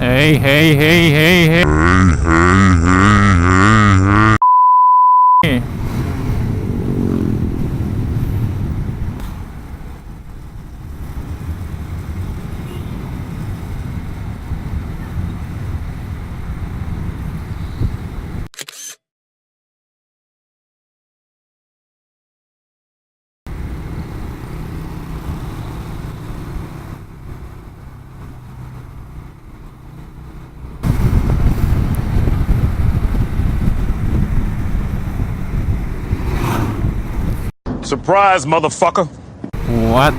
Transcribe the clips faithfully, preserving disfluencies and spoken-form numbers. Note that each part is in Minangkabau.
Hei, hei, hei, hei, hei. Surprise, motherfucker! What?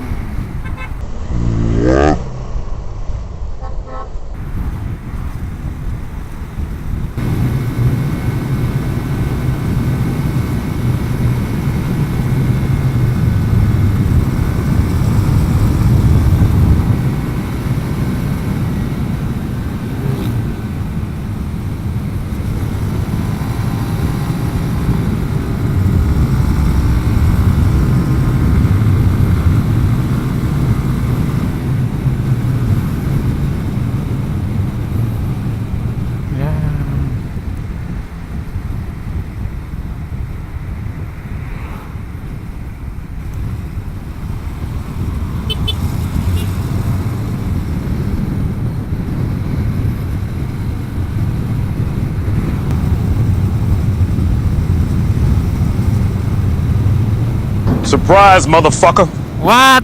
Surprise, motherfucker! What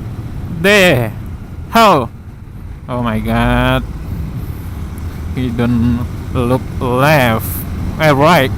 the hell? Oh my god. He don't look left. Eh, right.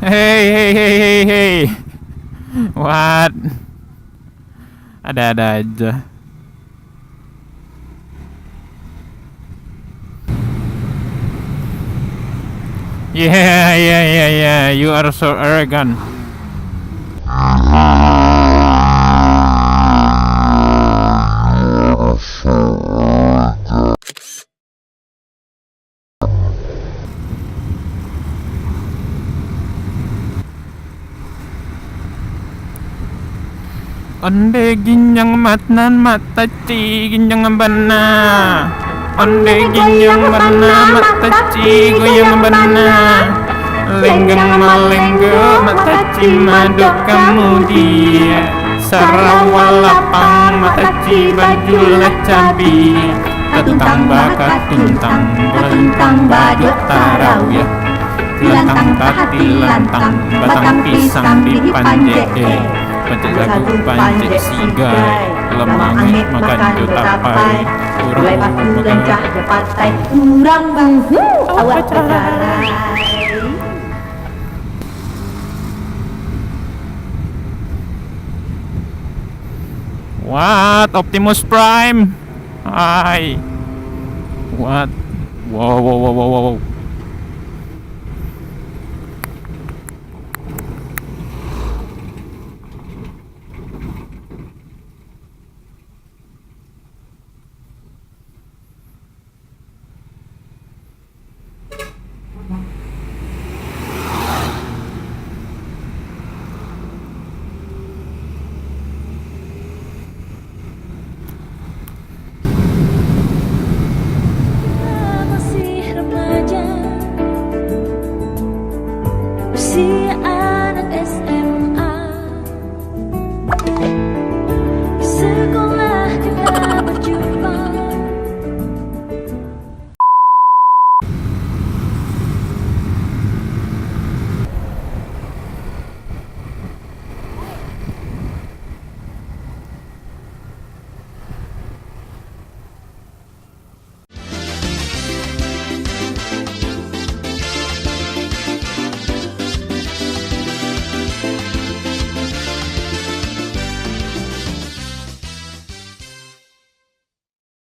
Hey, hey, hey, hey, hey. What? Ada-ada aja. Yeah, yeah, yeah, yeah. You are so arrogant. Onde ginyang matan, mataci ginyang bana. Onde ginyang bana, mataci goyang bana. Lenggang malenggo, mataci madok kamudi. Sarawa lapang, mataci baju lah cabi. Katuntang bakatuntang, balintang badok tarawiah. Tilantang tatilantang, batang pisang dipanjek, eh. Pancek lagu pancek sigai, lamangek makan jo tapai. Urang gancah jo patai, urang buhu awak tagarai. What? Optimus Prime? Hai. What? Wow, wow, wow, wow, wow. Masih remaja,